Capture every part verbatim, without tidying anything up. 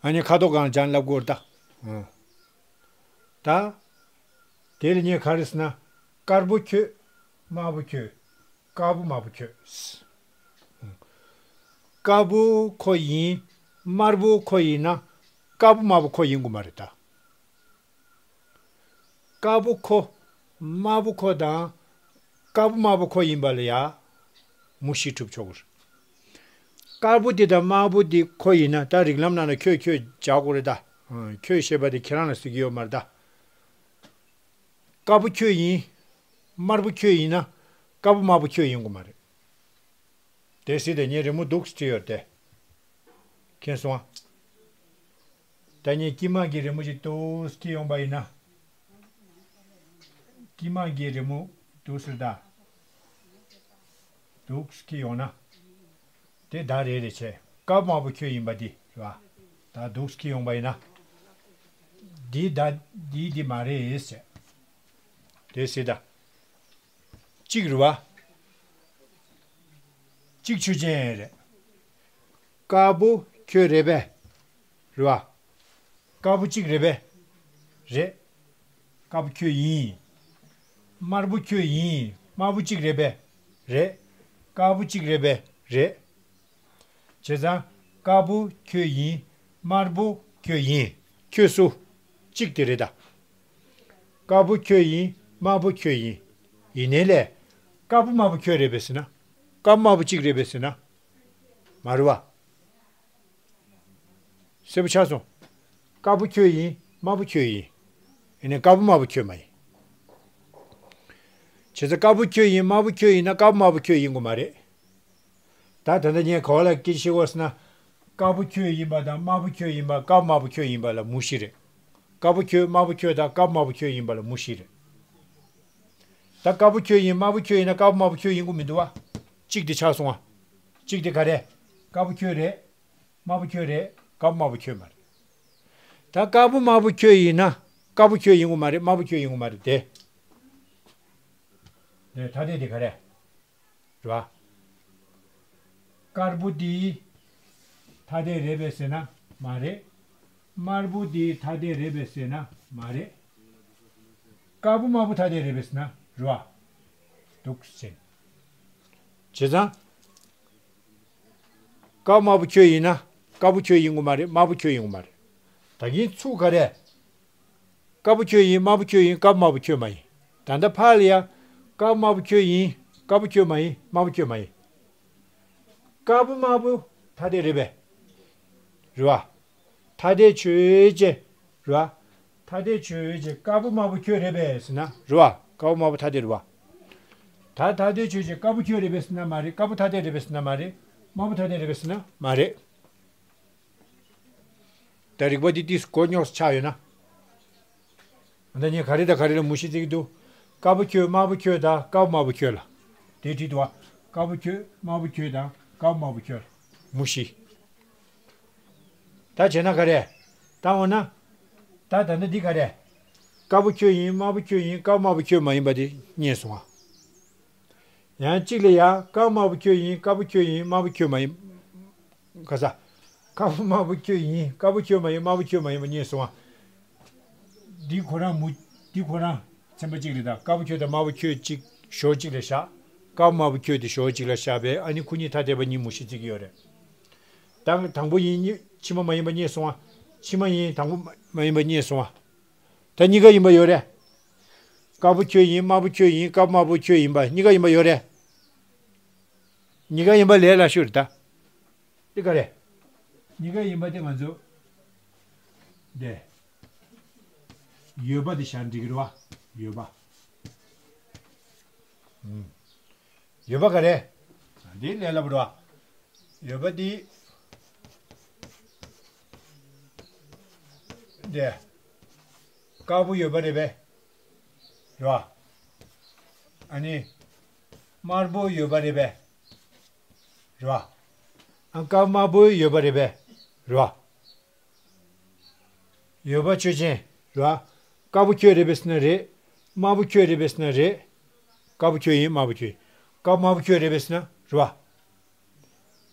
ཨ་ནི་ཁ་དོག་གང་སྦྱར་ལབ་དགོས་རེད་ད། ཨང་། ད། དེ་ལ་ངས་ག་རེ་ཟེར་ན། དཀར་པོ་ཁྱོད། དམར་པོ་ཁྱོད། དཀར་པོ་དམར་པོ་ཁྱོད། དཀར་པོ་ཁོ་ཡིན། དམར་པོ་ཁོ་ཡིན་ན། དཀར་པོ་དམར་པོ་ཁོ་ཡིན་དགོས་མ་རེད་ད། དཀར་པོ་ཁོ། དམར་པོ་ཁོ་དང་། དཀར་པོ་དམར་པོ་ཁོ་ཡིན་པ་ལ་ཡ། མུ་བཞི་གྲུབ་ཆོག་གི་རེད། དཀར་པོ་འདི་དང་དམར་པོ་འདི་ཁོ་ཡིན་ན། ད་རིགས་ལམ་ནང་ན་ཁྱོད་ཁྱོད་སྦྱར་དགོས་རེད་ད། ཨང་། ཁྱོད་ཞེས་པ་དེ་ཁྱེད་རང་ལ་ཟེར་གྱི་ཡོད་མ་རེད་ད། དཀར་པོ་ཁྱོད་ཡིན། དམར་པོ་ཁྱོད་ཡིན་ན། དཀར་པོ་དམར་པོ་ཁྱོད་ཡིན་དགོས་མ་རེད། དེ་སྲིད་དེ་ངས་རི་མོ་འདུག་སེ་བྲིས་ཡོད་དེ། མཁྱེན་སོང་ཨ། ད་ངས་དཀྱིལ་མ་གི་རི་མོ་ཞིག་འདུག་སེ་བྲིས་ཡོང་པ་ཡིན་ན། དཀྱིལ་མ་གི་རི་མོ་འདུག་སེ་ད། འདུག་སེ་བྲིས་ཡོང་ན། དེ་ད་རེད་རེད་བྱས། དཀར་དམར་པོ་ཁྱོད་ཡིན་པ་འདི་རེད་བ། ད་འདུག་སེ་བྲིས་ཡོང་པ་ཡིན་ན། འདི་ད་འདི་འདི་མ་རེད་བྱས། དེ་སྲིད་ད། གཅིག་རེད་བ། གཅིག་ཆོས་ཅན་རེད། དཀར་པོ་ཁྱོད་རེད་པས། རེད་བ། དཀར་པོ་གཅིག་རེད་པས། རེད། དཀར་པོ་ཁྱོད་ཡིན། དམར་པོ་ཁྱོད་ཡིན། དམར་པོ་གཅིག་རེད་པས། རེད། དཀར་པོ་གཅིག་རེད་པས། རེད། བྱས་ཙང་། དཀར་པོ་ཁྱོད་ཡིན། དམར་པོ་ཁྱོད་ཡིན། ཁྱོད་སུ། གཅིག་དེ་རེད་ད། དཀར་པོ་ཁྱོད་ཡིན། དམར་པོ་ཁྱོད་ཡིན། ཡིན་ནའི་ལས། དཀར་པོ་དམར་པོ་ཁྱོད་རེད་པས་ཟེར་ན། དཀར་པོ་དམར་པོ་གཅིག་རེད་པས་ཟེར་ན། མ་རེད་བ། གསལ་པོ་ཆགས་སོང་། དཀར་པོ་ཁྱོད་ཡིན། དམར་པོ་ཁྱོད་ཡིན། ཡིན་ནའི་དཀར་པོ་དམར་པོ་ཁྱོད་མ་ཡིན། བྱས་ཙང་དཀར་པོ་ཁྱོད་ཡིན། དམར་པོ་ཁྱོད་ཡིན་ན་དཀར་པོ་དམར་པོ་ཁྱོད་ཡིན་དགོས་མ་རེད། ད་ད་ལྟ་ངས་ག་བ་ལ་སྐད་ཆ་བཤད་དགོས་ཟེར་ན། དཀར་པོ་ཁྱོད་ཡིན་པ་དང་དམར་པོ་ཁྱོད་ཡིན་པ། དཀར་པོ་དམར་པོ་ཁྱོད་ཡིན་པ་ལ་མུ་བཞི་རེད། དཀར་པོ་ཁྱོད། དམར་པོ་ཁྱོད་དང་དཀར་པོ་དམར་པོ་ཁྱོད་ཡིན་པ་ལ་མུ་བཞི་རེད། ད་དཀར་པོ་ཁྱོད་ཡིན། དམར་པོ་ཁྱོད་ཡིན་ན་དཀར་པོ་དམར་པོ་ཁྱོད་ཡིན་དགོས་མི་འདུག་བ། གཅིག་དེ་ཆགས་སོང་ང་། གཅིག་དེ་ག་རེ། དཀར་པོ་ཁྱོད་རེད། དམར་པོ་ཁྱོད་རེད། དཀར་པོ་དམར་པོ་ཁྱོད་མ་རེད། ད་དཀར་པོ་དམར་པོ་ཁྱོད་ཡིན་ན། དཀར་པོ་ཁྱོད་ཡིན་དགོས་མ་རེད། དམར་པོ་ཁྱོད་ཡིན་དགོས་མ་རེད་དེ། དེ་ཐ་དད་དེ་ག་རེ། རེད་བ། དཀར་པོ་དེ་ཐ་དད་རེད་པས་ཟེར་ན་མ་རེད། དམར་པོ་དེ་ཐ་དད་རེད་པས་ཟེར་ན་མ་རེད། དཀར་པོ་དམར་པོ་ཐ་དད་རེད་པས་ཟེར་ན་རེད་བ། འདུག་ཟེར། བྱས་ཙང་། དཀར་དམར་པོ་ཁྱོད་ཡིན་ན། དཀར་པོ་ཁྱོད་ཡིན་དགོས་མ་རེད། དམར་པོ་ཁྱོད་ཡིན་དགོས་མ་རེད། ད་གིན་ཚུགས་ག་རེ། དཀར་པོ་ཁྱོད་ཡིན། དམར་པོ་ཁྱོད་ཡིན། དཀར་པོ་དམར་པོ་ཁྱོད་མ་ཡིན། ད་ལྟ་ཕར་ལ་ཡ། དཀར་པོ་དམར་པོ་ཁྱོད་ཡིན། དཀར་པོ་ཁྱོད་མ་ཡིན། དམར་པོ་ཁྱོད་མ་ཡིན། དཀར་པོ་དམར་པོ་ཐ་དད་རེད་པས། རེད་བ། ཐ་དད་ཆོས་ཅན། རེད་བ། ཐ་དད་ཆོས་ཅན། དཀར་པོ་དམར་པོ་ཁྱོད་རེད་པས་ཟེར་ན་རེད་བ། དཀར་པོ་དམར་པོ་ཐ་དད་རེད་བ། ད་ཐ་དད་ཆོས་ཅན། དཀར་པོ་ཁྱོད་རེད་པས་ཟེར་ན་མ་རེད། དཀར་པོ་ཐ་དད་རེད་པས་ཟེར་ན་མ་རེད། དམར་པོ་ཐ་དད་རེད་པས་ཟེར་ན་མ་རེད། ད་རིགས་པ་འདི་ཏིས་གོ་རྙོག་ཆགས་ཡོད་ན། ད་ངས་ག་རེ་དང་ག་རེ་ལ་མུ་བཞི་བརྩི་གི་འདུག་དཀར་པོ་ཁྱོད། དམར་པོ་ཁྱོད་དང་དཀར་པོ་དམར་པོ་ཁྱོད་ལ། དེ་བྲིས་འདུག་བ། དཀར་པོ་ཁྱོད། དམར་པོ་ཁྱོད་དང་དཀར་པོ་དམར་པོ་ཁྱོད་ལ། མུ་བཞི། ད་བྱས་ན་ག་རེ། ད་འོ་ན། ད་ད་ནི་འདི་ག་རེ། དཀར་པོ་ཁྱོད་ཡིན། དམར་པོ་ཁྱོད་ཡིན། དཀར་པོ་དམར་པོ་ཁྱོད་མ་ཡིན་པ་དེ་རྙེད་སོང་ང་། ཡང་གཅིག་ལ་ཡ། དཀར་པོ་དམར་པོ་ཁྱོད་ཡིན། དཀར་པོ་ཁྱོད་ཡིན། དམར་པོ་ཁྱོད་མ་ཡིན། ག་ས། དཀར་པོ་དམར་པོ་ཁྱོད་ཡིན། དཀར་པོ་ཁྱོད་མ་ཡིན། དམར་པོ་ཁྱོད་མ་ཡིན་པ་རྙེད་སོང་ང་། འདི་ཁོ་རང་མུ། འདི་ཁོ་རང་ཚན་པ་གཅིག་རེད་ད། དཀར་པོ་ཁྱོད་དང་དམར་པོ་ཁྱོད་གཅིག་ཞོར་གཅིག་ལ་བཞག་དཀར་པོ་དམར་པོ་ཁྱོད་དེ་ཞོར་གཅིག་ལ་བཞག་པས་ཨ་ནི་ཁོ་གཉིས་ཐ་དད་པ་གཉིས་མུ་བཞི་བརྩི་གི་ཡོད་རེད། ད་དང་པོ་ཡིན་གཉིས་ཕྱི་མ་མ་ཡིན་པ་རྙེད་སོང་ང་། ཕྱི་མ་ཡིན་དང་པོ་མ་ཡིན་པ་རྙེད་སོང་ང་། ད་གཉིས་ཀ་ཡིན་པ་ཡོད་རེད། དཀར་པོ་ཁྱོད་ཡིན། དམར་པོ་ཁྱོད་ཡིན། དཀར་པོ་དམར་པོ་ཁྱོད་ཡིན་པ་གཉིས་ཀ་ཡིན་པ་ཡོད་རེད། གཉིས་ཀ་ཡིན་པ་ལས་སླ་ཤོས་རེད་ད། འདི་ག་རེ། གཉིས་ཀ་ཡིན་པ་དེ་ང་ཚོ། འདི། ཡོད་པ་དེ་བཞག་འགྲིག་གི་རེད་བ། ཡོད་པ། ཨུམ། ཡོད་པ་ག་རེ། འདི་ལས་སླ་པོ་རེད་བ། ཡོད་པ་འདི། འདི། དཀར་པོ་ཡོད་པ་རེད་པས། རེད་བ། ཨ་ནི། དམར་པོ་ཡོད་པ་རེད་པས། རེད་བ། ཨ་དཀར་དམར་པོ་ཡོད་པ་རེད་པས། རེད་བ། ཡོད་པ་ཆོས་ཅན། རེད་བ། དཀར་པོ་ཁྱོད་རེད་པས་ཟེར་ན་རེད། དམར་པོ་ཁྱོད་རེད་པས་ཟེར་ན་རེད། དཀར་པོ་ཁྱོད་ཡིན། དམར་པོ་ཁྱོད་ཡིན། དཀར་དམར་པོ་ཁྱོད་རེད་པས་ཟེར་ན་རེད་བ།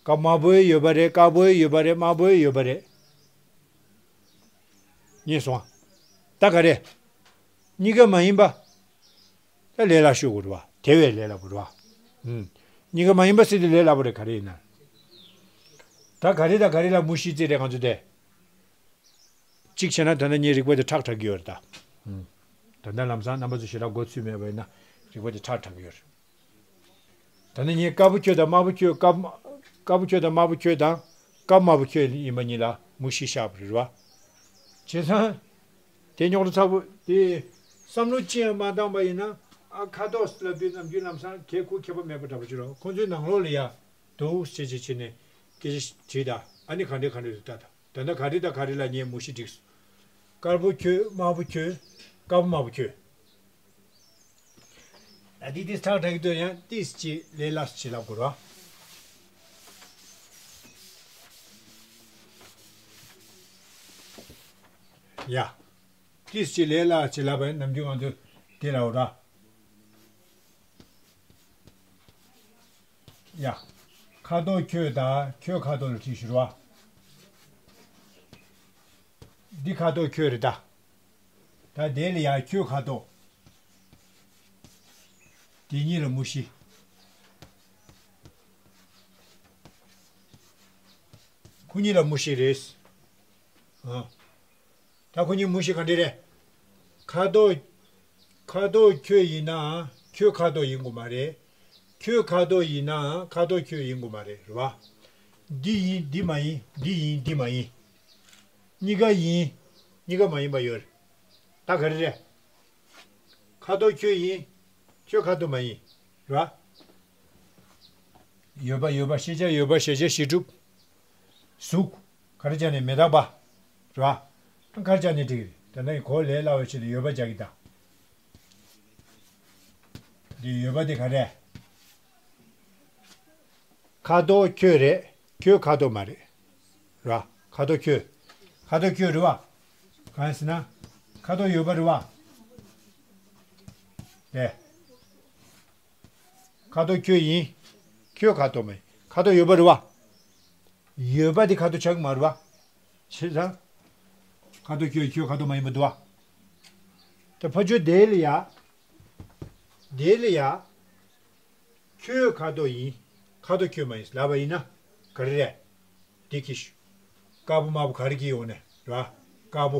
དཀར་དམར་པོ་ཡོད་པ་རེད། དཀར་པོ་ཡོད་པ་རེད། དམར་པོ་ཡོད་པ་རེད། ཉན་སོང་ཨ། ད་ག་རེ། གཉིས་ཀ་མ་ཡིན་པ། ད་ལས་སླ་ཤོས་དགོས་རེད་བ། དེ་བས་ལས་སླ་པོ་རེད་བ། ཨུམ། གཉིས་ཀ་མ་ཡིན་པ་ཟེར་དུས་ལས་སླ་པོ་རེད། ག་རེ་ཡིན་ན། ད་ག་རེ་དང་ག་རེ་ལ་མུ་བཞི་བརྩི་རེད་ང་ཚོ་དེ། གཅིག་བྱས་ན་ད་ལྟ་ངའི་རིག་པ་དེ་ཁྲག་དྲག་གི་ཡོད་རེད་ད། ཨུམ། ད་ལྟ་ལམ་སང་རྣམ་པ་ཚོ་ཞེ་དྲག་མགོ་ཚོས་མེད་པ་ཡིན་ན་རིག་པ་དེ་ཁྲག་དྲག་གི་ཡོད་རེད། ད་ནི་ངས་དཀར་པོ་ཁྱོད་དང་དམར་པོ་ཁྱོད། དཀར་དཀར་པོ་ཁྱོད་དང་དམར་པོ་ཁྱོད་དང་། དཀར་དམར་པོ་ཁྱོད་ཡིན་པ་གཉིས་ལ་མུ་བཞི་བཞག་པ་རེད་བ། བྱས་ཙང་། དེ་རྙོག་དྲ་ཚ་པོ་དེ། བསམ་བློ་ཅི་ཡང་མ་བཏང་པ་ཡིན་ན། ཨ་ཁ་དོག་ལབ་དུས་ནམ་རྒྱུན་ལམ་སང་ཁྱེད་ཁུ་མཁས་པ་མེད་པ་འདྲ་པོ་ཅིག་རེད། ཁོང་ཚོའི་ནང་ལོགས་ལ་ཡ། དོ་ཅེ་ཅེ་བྱས་ནས་སྐད་ཆ་དྲིས་ད། ཨ་ནི་ག་འདྲས་ག་འདྲས་རེད་ལྟ་ད། ད་ལྟ་ག་རེ་དང་ག་རེ་ལ་ངས་མུ་བཞི་བསྒྲིགས་སོང་། དཀར་པོ་ཁྱོད། དམར་པོ་ཁྱོད། དཀར་པོ་དམར་པོ་ཁྱོད། ཨ་འདི་ཏིས་ཐག་དྲག་གི་འདུག་ཡང་ཏིས་ཅི་ལས་སླ་ཅི་ལབ་དགོས་ར། ཡ། ཏིས་ཅི་ལས་སླ་ཅི་ལབ་པ་ནམ་རྒྱུན་ང་ཚོ་དེ་ལབ་ར། ཡ། ཁ་དོག་ཁྱོད་དང་ཁྱོད་ཁ་དོག་ལ་བྲིས་ཞུ་ར། འདི་ཁ་དོག་ཁྱོད་རེད་ད། ད་དེ་ལ་ཡ་ཁྱོད་ཁ་དོག་དེ་གཉིས་ལ་མུ་བཞི། ཁོ་གཉིས་ལ་མུ་བཞི་རེད། ཨ། ད་ཁོ་གཉིས་མུ་བཞི་ག་འདྲ་རེད། ཁ་དོག་ཁ་དོག་ཁྱོད་ཡིན་ན་ཁྱོད་ཁ་དོག་ཡིན་དགོས་མ་རེད། ཁྱོད་ཁ་དོག་ཡིན་ན་ཁ་དོག་ཁྱོད་ཡིན་དགོས་མ་རེད། རེད་བ། འདི་ཡིན་འདི་མ་ཡིན། འདི་ཡིན་འདི་མ་ཡིན། གཉིས་ཀ་ཡིན། གཉིས་ཀ་མ་ཡིན་པ་ཡོད་རེད། ད་ག་རེ་རེད། ཁ་དོག་ཁྱོད་ཡིན། ཁྱོད་ཁ་དོག་མ་ཡིན། རེད་བ། ཡོད་པ་ཡོད་པ། ཤེས་བྱ་ཡོད་པ། གཞལ་བྱ་གཞི་གྲུབ། གཟུགས། ག་རེ་བྱས་ནས་མེ་ཏོག་པ། རེད་བ། ག་རེ་བྱས་ནས་འགྲིག་གི་རེད། ད་ནི་གོ་ལས་སླ་བའི་ཆེད་དུ་ཡོད་པ་རྒྱག་གི་ད། འདི་ཡོད་པ་འདི་ག་རེ། ཁ་དོག་ཁྱོད་རེད། ཁྱོད་ཁ་དོག་མ་རེད། རེད་བ། ཁ་དོག་ཁྱོད། ཁ་དོག་ཁྱོད་རེད་བ། གང་ཡིན་ཟེར་ན། ཁ་དོག་ཡོད་པ་རེད་བ། རེད། ཁ་དོག་ཁྱོད་ཡིན། ཁྱོད་ཁ་དོག་མ་ཡིན། ཁ་དོག་ཡོད་པ་རེད་བ། ཡོད་པ་དེ་ཁ་དོག་ཆགས་ཀྱི་མ་རེད་བ། བྱས་ཙང་། ཁ་དོག་ཁྱོད་ཁྱོད་ཁ་དོག་མ་ཡིན་པ་འདུག་བ། ད་ཕ་ཆོས་དེ་ལ་ཡ། དེ་ལ་ཡ། ཁྱོད་ཁ་དོག་ཡིན། ཁ་དོག་ཁྱོད་མ་ཡིན་ལབ་པ་ཡིན་ན། ག་རེ་རེད། འདི་ཁྱི་ཤུ། དཀར་པོ་དམར་པོ་ག་རེ་ཁྱི་ཡོང་ནས་ར། དཀར་པོ།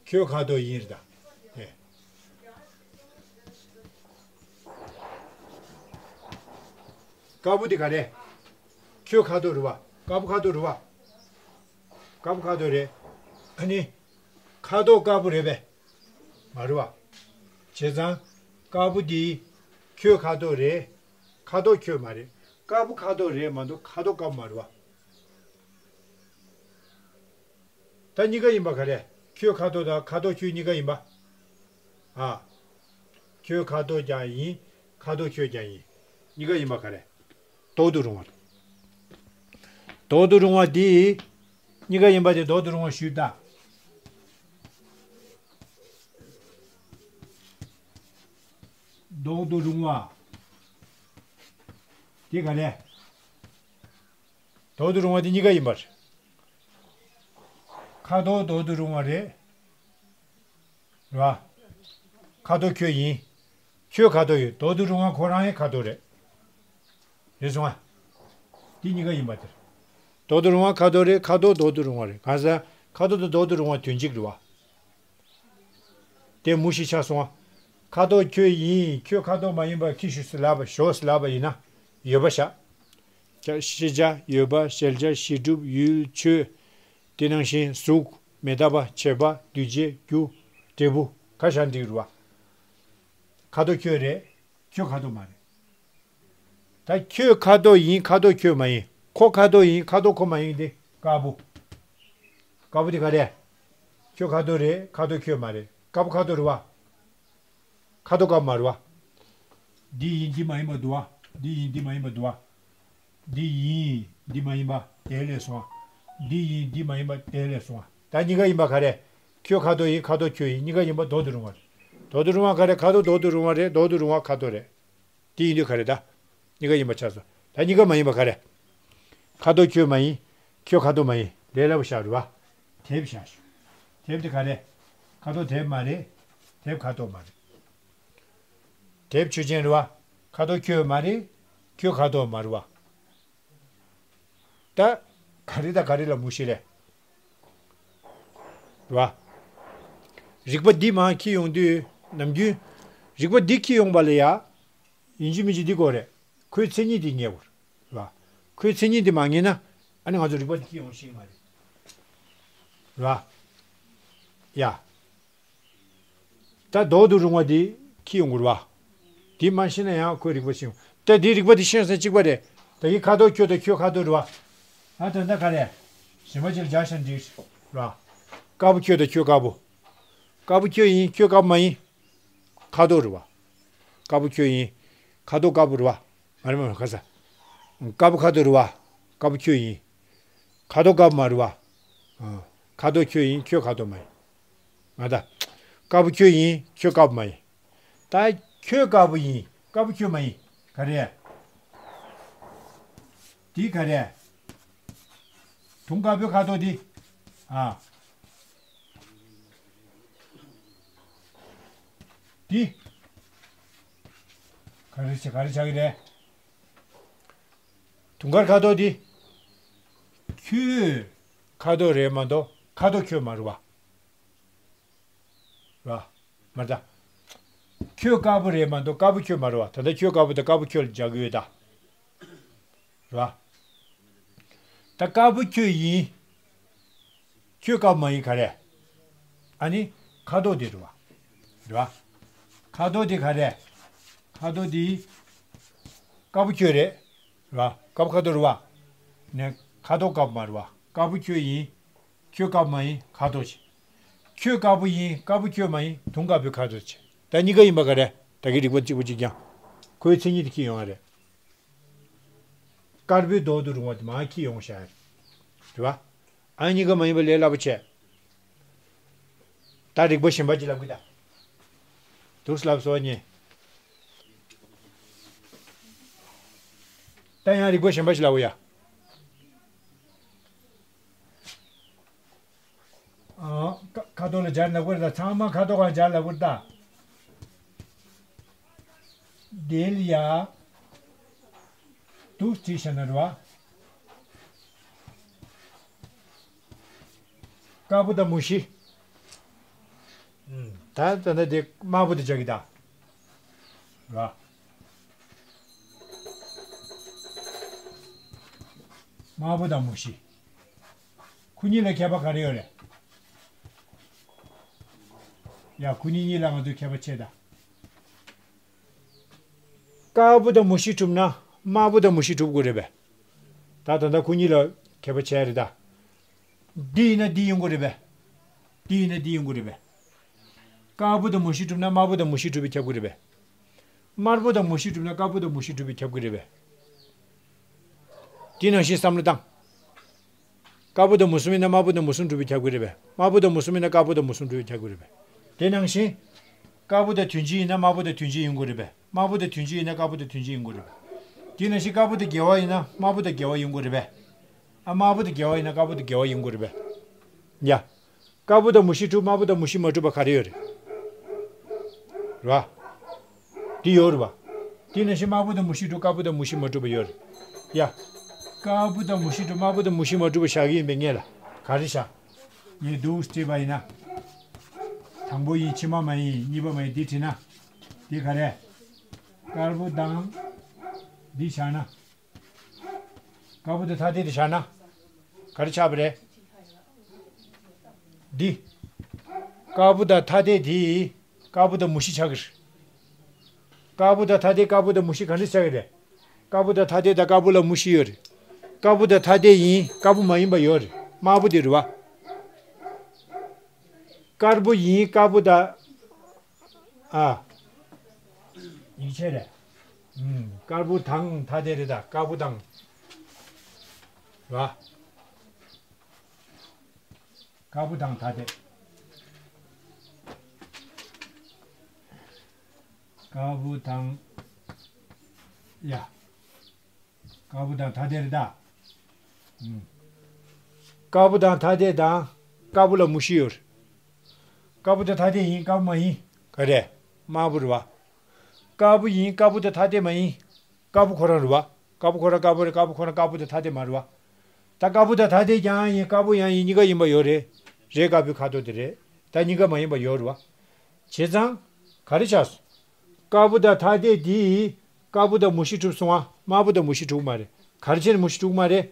ཁྱོད་ཁ་དོག་ཡིན་རེད་ད། ཨེ། དཀར་པོ་འདི་ག་རེད། ཁྱོད་ཁ་དོག་རེད་བ། དཀར་པོ་ཁ་དོག་རེད་བ། དཀར་པོ་ཁ་དོག་རེད། ཨ་ནི། ཁ་དོག་དཀར་པོ་རེད་པས། མ་རེད་བ། བྱས་ཙང་། དཀར་པོ་འདི། ཁྱོད་ཁ་དོག་རེད། ཁ་དོག་ཁྱོད་མ་རེད། དཀར་པོ་ཁ་དོག་རེད་མ་གཏོགས་ཁ་དོག་དཀར་པོ་མ་རེད་བ། ད་གཉིས་ཀ་ཡིན་པ་ག་རེ། ཁྱོད་ཁ་དོག་དང་ཁ་དོག་ཁྱོད་གཉིས་ཀ་ཡིན་པ། ཨ། ཁྱོད་ཁ་དོག་ཀྱང་ཡིན། ཁ་དོག་ཁྱོད་ཀྱང་ཡིན། གཉིས་ཀ་ཡིན་པ་ག་རེ། ལྡོག་ཏུ་རུང་བ། ལྡོག་ཏུ་རུང་བ་འདི། གཉིས་ཀ་ཡིན་པ་དེ་ལྡོག་ཏུ་རུང་བ་ཞུས་ད། ལྡོག་ཏུ་རུང་བ། དེ་ག་རེ། ལྡོག་ཏུ་རུང་བ་དེ་གཉིས་ཀ་ཡིན་པར། ཁ་དོག་ལྡོག་ཏུ་རུང་བ་རེད། རེད་བ། ཁ་དོག་ཁྱོད་ཡིན། ཁྱོད་ཁ་དོག་ཡོད། ལྡོག་ཏུ་རུང་བ་ཁོ་རང་ཡང་ཁ་དོག་རེད། རེད་སོང་ང་། དེ་གཉིས་ཀ་ཡིན་པ་དེར། ལྡོག་ཏུ་རུང་བ་ཁ་དོག་རེད། ཁ་དོག་ལྡོག་ཏུ་རུང་བ་རེད། གང་ཟེར། ཁ་དོག་དང་ལྡོག་ཏུ་རུང་བ་དོན་གཅིག་རེད་བ། དེ་མུ་བཞི་ཆགས་སོང་ང་། ཁ་དོག་ཁྱོད་ཡིན། ཁྱོད་ཁ་དོག་མ་ཡིན་པ་ཁྱི་ཞུ་སི་ལབ་པ་ཞོ་སི་ལབ་པ་ཡིན་ན། ཡོད་པ་བཞག་ཤེས་བྱ་ཡོད་པ་གཞལ་བྱ་གཞི་གྲུབ་ཡུལ་ཆོས། དེ་ནང་བཞིན་གཟུགས་མི་རྟག་པ་བྱེད་པ་འདུས་བྱས་རྒྱུ་འབྲས་བུ་ག་བཞག་འགྲིག་རུ་བ། ཁ་དོག་ཁྱོད་རེད། ཁྱོད་ཁ་དོག་མ་རེད། ད་ཁྱོད་ཁ་དོག་ཡིན། ཁ་དོག་ཁྱོད་མ་ཡིན། ཁོ་ཁ་དོག་ཡིན། ཁ་དོག་ཁོ་མ་ཡིན་ཏེ་དཀར་པོ། དཀར་པོ་དེ་ག་རེད། ཁྱོད་ཁ་དོག་རེད། ཁ་དོག་ཁྱོད་མ་རེད། དཀར་པོ་ཁ་དོག་རེད་བ། ཁ་དོག་དཀར་པོ་མ་རེད་བ། འདི་ཡིན་འདི་མ་ཡིན་པ་འདུག་བ། འདི་ཡིན་འདི་མ་ཡིན་པ་འདུག་བ། འདི་ཡིན་འདི་མ་ཡིན་པ་དེ་ལས་སོང་བ། འདི་ཡིན་འདི་མ་ཡིན་པ་དེ་ལས་སོང་བ། ད་གཉིས་ཀ་ཡིན་པ་ག་རེ། ཁྱོད་ཁ་དོག་ཡིན། ཁ་དོག་ཁྱོད་ཡིན། གཉིས་ཀ་ཡིན་པ་ལྡོག་ཏུ་རུང་བ་རེད། ལྡོག་ཏུ་རུང་བ་ག་རེ། ཁ་དོག་ལྡོག་ཏུ་རུང་བ་རེད། ལྡོག་ཏུ་རུང་བ་ཁ་དོག་རེད། དེ་ཡིན་དུས་ག་རེ་ད། གཉིས་ཀ་ཡིན་པ་ཆགས་སོང་། ད་གཉིས་ཀ་མ་ཡིན་པ་ག་རེ། ཁ་དོག་ཁྱོད་མ་ཡིན། ཁྱོད་ཁ་དོག་མ་ཡིན། ལས་སླ་པོ་བཞག་རུ་བ། དེབ་བཞག་ཞུ། དེབ་དེ་ག་རེ། ཁ་དོག་དེབ་མ་རེད། དེབ་ཁ་དོག་མ་རེད། དེབ་ཆོས་ཅན་རེད་བ། ཁ་དོག་ཁྱོད་མ་རེད། ཁྱོད་ཁ་དོག་མ་རེད་བ། ད་ག་རེ་དང་ག་རེ་ལ་མུ་བཞི་རེད། རེད་བ། རིགས་པ་འདི་མར་འཁྱེར་ཡོང་དུས་ནམ་རྒྱུན། རིགས་པ་འདི་འཁྱེར་ཡོང་པ་ལ་ཡ། ཡིན་གཅིག་མིན་གཅིག་འདི་དགོས་རེད། ཁོའི་མཚན་ཉིད་འདི་ངེས་དགོས་རེད། རེད་བ། ཁོའི་མཚན་ཉིད་འདི་མ་ངེས་ན། ཨ་ནི་ང་ཚོ་རིགས་པ་འདི་འཁྱེར་ཡོང་ཤེས་མ་རེད། རེད་བ། ཡ། ད་མདོག་ཏུ་རུང་བ་འདི་འཁྱེར་ཡོང་དགོས་རེད་བ། འདི་མ་ཤེས་ན་ཡང་ཁོའི་རིགས་པ་ཤེས་ཡོང་། ད་འདིའི་རིགས་པ་འདི་ཤེས་ས་གཅིག་པ་རེད། ད་ཡི་ཁ་དོག་ཁྱོད་དང་ཁྱོད་ཁ་དོག་རེད་བ། ཨ་ད་ད་ག་རེ། གཞན་པ་ཅིག་ལ་སྦྱར་ཤ་འགྲིག་རེད་བ། དཀར་པོ་ཁྱོད་དང་ཁྱོད་དཀར་པོ། དཀར་པོ་ཁྱོད་ཡིན། ཁྱོད་དཀར་པོ་མ་ཡིན། ཁ་དོག་རེད་བ། དཀར་པོ་ཁྱོད་ཡིན། ཁ་དོག་དཀར་པོ་རེད་བ། མ་རེད་མ་རེད། ཁ་ས། དཀར་པོ་ཁ་དོག་རེད་བ། དཀར་པོ་ཁྱོད་ཡིན། ཁ་དོག་དཀར་པོ་མ་རེད་བ། ཨ། ཁ་དོག་ཁྱོད་ཡིན། ཁྱོད་ཁ་དོག་མ་ཡིན། ང་ད། དཀར་པོ་ཁྱོད་ཡིན། ཁྱོད་དཀར་པོ་མ་ཡིན། ད་ཁྱོད་དཀར་པོ་ཡིན། དཀར་པོ་ཁྱོད་མ་ཡིན། ག་རེ། འདི་ག་རེ། དུང་དཀར་པོའི་ཁ་དོག་འདི། ཨ། འདི། ག་རེ་བྱ་ག་རེ་བྱ་གི་རེད། དུང་དཀར་ཁ་དོག་འདི། ཁྱོད་ཁ་དོག་རེད་མ་གཏོགས་ཁ་དོག་ཁྱོད་མ་རེད་བ། རེད་བ། མ་རེད་ད། ཁྱོད་དཀར་པོ་རེད་མ་གཏོགས་དཀར་པོ་ཁྱོད་མ་རེད་བ། ད་ལྟ་ཁྱོད་དཀར་པོ་དང་དཀར་པོ་ཁྱོད་ལ་སྦྱར་གི་ཡོད་ད། རེད་བ། ད་དཀར་པོ་ཁྱོད་ཡིན། ཁྱོད་དཀར་པོ་མ་ཡིན་ག་རེ། ཨ་ནི། ཁ་དོག་དེ་རེད་བ། རེད་བ། ཁ་དོག་དེ་ག་རེ། ཁ་དོག་དེ། དཀར་པོ་ཁྱོད་རེད། རེད་བ། དཀར་པོ་ཁ་དོག་རེད་བ། ནས་ཁ་དོག་དཀར་པོ་མ་རེད་བ། དཀར་པོ་ཁྱོད་ཡིན། ཁྱོད་དཀར་པོ་མ་ཡིན། ཁ་དོག་བྱས། ཁྱོད་དཀར་པོ་ཡིན། དཀར་པོ་ཁྱོད་མ་ཡིན། དུང་དཀར་པོའི་ཁ་དོག་བྱས། ད་གཉིས་ཀ་ཡིན་པ་ག་རེ། ད་གི་རིགས་པ་གཅིག་པ་གཅིག་རྐྱང་། ཁོའི་མཚན་ཉིད་དེ་འཁྱེར་ཡོང་བ་རེད། དཀར་པོའི་མདོག་ཏུ་རུང་བ་དེ་མར་འཁྱེར་ཡོང་བཞག་རེད། རེད་བ། ཨ་གཉིས་ཀ་མ་ཡིན་པ་ལས་སླ་པོ་བྱས། ད་རིགས་པ་གཞན་པ་ཅིག་ལབ་གི་ད། དུས་ལབ་སོ་གཉིས། ད་ཡང་རིགས་པ་གཞན་པ་ཞིག་ལབ་འོ་ཡ། ཨ། ཁ་ཁ་དོག་ལ་སྦྱར་ལབ་དགོས་རེད་ད། ཚང་མ་ཁ་དོག་ག་སྦྱར་ལབ་དགོས་རེད་ད། དེ་ལ་ཡ། དུ་བྲིས་བྱས་ན་རེད་བ། དཀར་པོ་དང་མུ་བཞི། ད་ད་ནི་དེ་དམར་པོ་དེ་སྦྱར་གི་ད། ར། དམར་པོ་དང་མུ་བཞི། ཁོ་གཉིས་ལ་ཁྱད་པར་ག་རེ་ཡོད་རེད། ཡ། ཁོ་གཉིས་གཉིས་ལ་ང་ཚོས་ཁྱད་པར་ཕྱེ་ད། དཀར་པོ་དང་མུ་བཞི་གྲུབ་ན་དམར་པོ་དང་མུ་བཞི་གྲུབ་དགོས་རེད་པས། ད་ད་ལྟ་ཁོ་གཉིས་ལ་ཁྱད་པར་ཕྱེ་རེད་ད། འདི་ཡིན་ན་འདི་ཡོང་གི་རེད་པས། འདི་ཡིན་ན་འདི་ཡོང་གི་རེད་པས། དཀར་པོ་དང་མུ་བཞི་གྲུབ་ན་དམར་པོ་དང་མུ་བཞི་གྲུབ་པས་ཁྱབ་ཀྱི་རེད་པས། དམར་པོ་དང་མུ་བཞི་གྲུབ་ན་དཀར་པོ་དང་མུ་བཞི་གྲུབ་པས་ཁྱབ་ཀྱི་རེད་པས། དེ་ནང་བཞིན་བསམ་བློ་བཏང་། དཀར་པོ་དང་མུ་གསུམ་ཡིན་ན་དམར་པོ་དང་མུ་གསུམ་གྲུབ་པས་ཁྱབ་ཀྱི་རེད་པས། དམར་པོ་དང་མུ་གསུམ་ཡིན་ན་དཀར་པོ་དང་མུ་གསུམ་གྲུབ་པས་ཁྱབ་ཀྱི་རེད་པས། དེ་ནང་བཞིན། དཀར་པོ་དང་དོན་གཅིག་ཡིན་ན་དམར་པོ་དང་དོན་གཅིག་ཡིན་དགོས་རེད་པས། དམར་པོ་དང་དོན་གཅིག་ཡིན་ན་དཀར་པོ་དང་དོན་གཅིག་ཡིན་དགོས་རེད་པས། དེ་ནང་བཞིན་དཀར་པོ་དང་དགེ་བ་ཡིན་ན་དམར་པོ་དང་དགེ་བ་ཡིན་དགོས་རེད་པས། ཨ། དམར་པོ་དང་དགེ་བ་ཡིན་ན་དཀར་པོ་དང་དགེ་བ་ཡིན་དགོས་རེད་པས། ཡ། དཀར་པོ་དང་མུ་བཞི་གྲུབ། དམར་པོ་དང་མུ་བཞི་མ་གྲུབ་པ་ག་རེ་ཡོད་རེད། རེད་བ། འདི་ཡོད་རེད་བ། དེ་ནང་བཞིན་དམར་པོ་དང་མུ་བཞི་གྲུབ། དཀར་པོ་དང་མུ་བཞི་མ་གྲུབ་པ་ཡོད་རེད། ཡ། དཀར་པོ་དང་མུ་བཞི་གྲུབ། དམར་པོ་དང་མུ་བཞི་མ་གྲུབ་པ་བཞག་གི་ཡིན་པས་ངེས་ལ། ག་རེ་བཞག་ངས་འདུག་སེ་བྲིས་པ་ཡིན་ན། དང་པོ་ཡིན། ཕྱི་མ་མ་ཡིན། གཉིས་པ་མ་ཡིན། འདི་བྲིས་ན། འདི་ག་རེ། དཀར་པོ་དང་། འདི་བཞག་ན། དཀར་པོ་དང་ཐ་དད་དེ་བཞག་ན། ག་རེ་ཆགས་པ་རེད། འདི། དཀར་པོ་དང་ཐ་དད་དེ། དཀར་པོ་དང་མུ་བཞི་ཆགས་ཀྱི་རེད། དཀར་པོ་དང་ཐ་དད། དཀར་པོ་དང་མུ་བཞི་ག་འདྲ་ཆགས་ཀྱི་རེད། དཀར་པོ་དང་ཐ་དད་དང་། དཀར་པོ་ལ་མུ་བཞི་ཡོད་རེད། དཀར་པོ་དང་ཐ་དད་ཡིན། དཀར་པོ་མ་ཡིན་པ་ཡོད་རེད། དམར་པོ་དེ་རེད་བ། དཀར་པོ་ཡིན། དཀར་པོ་དང་། ཨ། ཡིག་ཆ་རེད། ཨུམ། དཀར་པོ་དང་ཐ་དད་རེད་ད། དཀར་པོ་དང་། ར། དཀར་པོ་དང་ཐ་དད། དཀར་པོ་དང་། ཡ། དཀར་པོ་དང་ཐ་དད་རེད་ད། ཨུམ། དཀར་པོ་དང་ཐ་དད་དང་། དཀར་པོ་ལ་མུ་བཞི་ཡོད་རེད། དཀར་པོ་དང་ཐ་དད་ཡིན། དཀར་པོ་མ་ཡིན། ག་རེ། དམར་པོ་རེད་བ། དཀར་པོ་ཡིན། དཀར་པོ་དང་ཐ་དད་མ་ཡིན། དཀར་པོ་ཁོ་རང་རེད་བ། དཀར་པོ་ཁོ་རང་དཀར་པོ་རེད། དཀར་པོ་ཁོ་རང་དཀར་པོ་དང་ཐ་དད་མ་རེད་བ། ད་དཀར་པོ་དང་ཐ་དད་ཀྱང་ཡིན། དཀར་པོ་ཡང་ཡིན། གཉིས་ཀ་ཡིན་པ་ཡོད་རེད། རེད། དཀར་པོའི་ཁ་དོག་དེ་རེད། ད་གཉིས་ཀ་མ་ཡིན་པ་ཡོད་རེད་བ། བྱས་ཙང་། ག་རེ་ཆགས་སོང་། དཀར་པོ་དང་ཐ་དད་འདི། དཀར་པོ་དང་མུ་བཞི་གྲུབ་སོང་ང་། དམར་པོ་དང་མུ་བཞི་གྲུབ་མ་རེད། ག་རེ་བྱས་ནས་མུ་བཞི་གྲུབ་མ་རེད།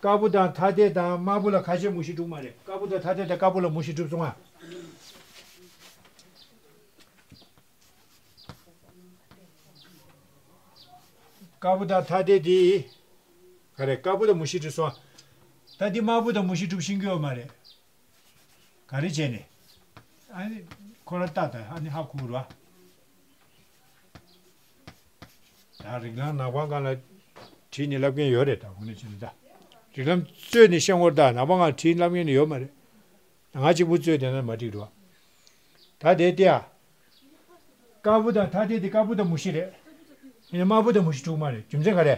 དཀར་པོ་དང་ཐ་དད་དང་དམར་པོ་ལ་ག་བྱས་མུ་བཞི་གྲུབ་མ་རེད། དཀར་པོ་དང་ཐ་དད་དང་དཀར་པོ་ལ་མུ་བཞི་གྲུབ་སོང་ང་། དཀར་པོ་དང་ཐ་དད་འདི། ག་རེ། དཀར་པོ་དང་མུ་བཞི་གྲུབ་སོང་ང་། ད་འདི་དམར་པོ་དང་མུ་བཞི་གྲུབ་ཤེས་ཀྱི་ཡོད་མ་རེད། ག་རེ་བྱས་ནས། ཨ་ནི། ཁོ་རང་ལྟ་ད། ཨ་ནི་ཧ་གོ་ར། ད་རིགས་ལམ་ནག་པང་སྒང་ལ་བྲིས་ནས་བསླབ་མཁན་ཡོད་རེད། ད་དངོས་གནས་བྱས་ན་ད། རིགས་ལམ་རྩོད་ནས་བཤད་ངོར་ད་ནག་པང་སྒང་བྲིས་བསླབ་མཁན་ཡོད་མ་རེད། ང་གཅིག་པུ་རྩོད་བསྡད་ན་མ་འགྲིག་རོ། ད་དེ་ལྟ་ཡ། དཀར་པོ་དང་ཐ་དད་དེ་དཀར་པོ་དང་མུ་བཞི་རེད། ཡིན་ན་དམར་པོ་དང་མུ་བཞི་གྲུབ་མ་རེད། རྒྱུ་མཚན་ག་རེ།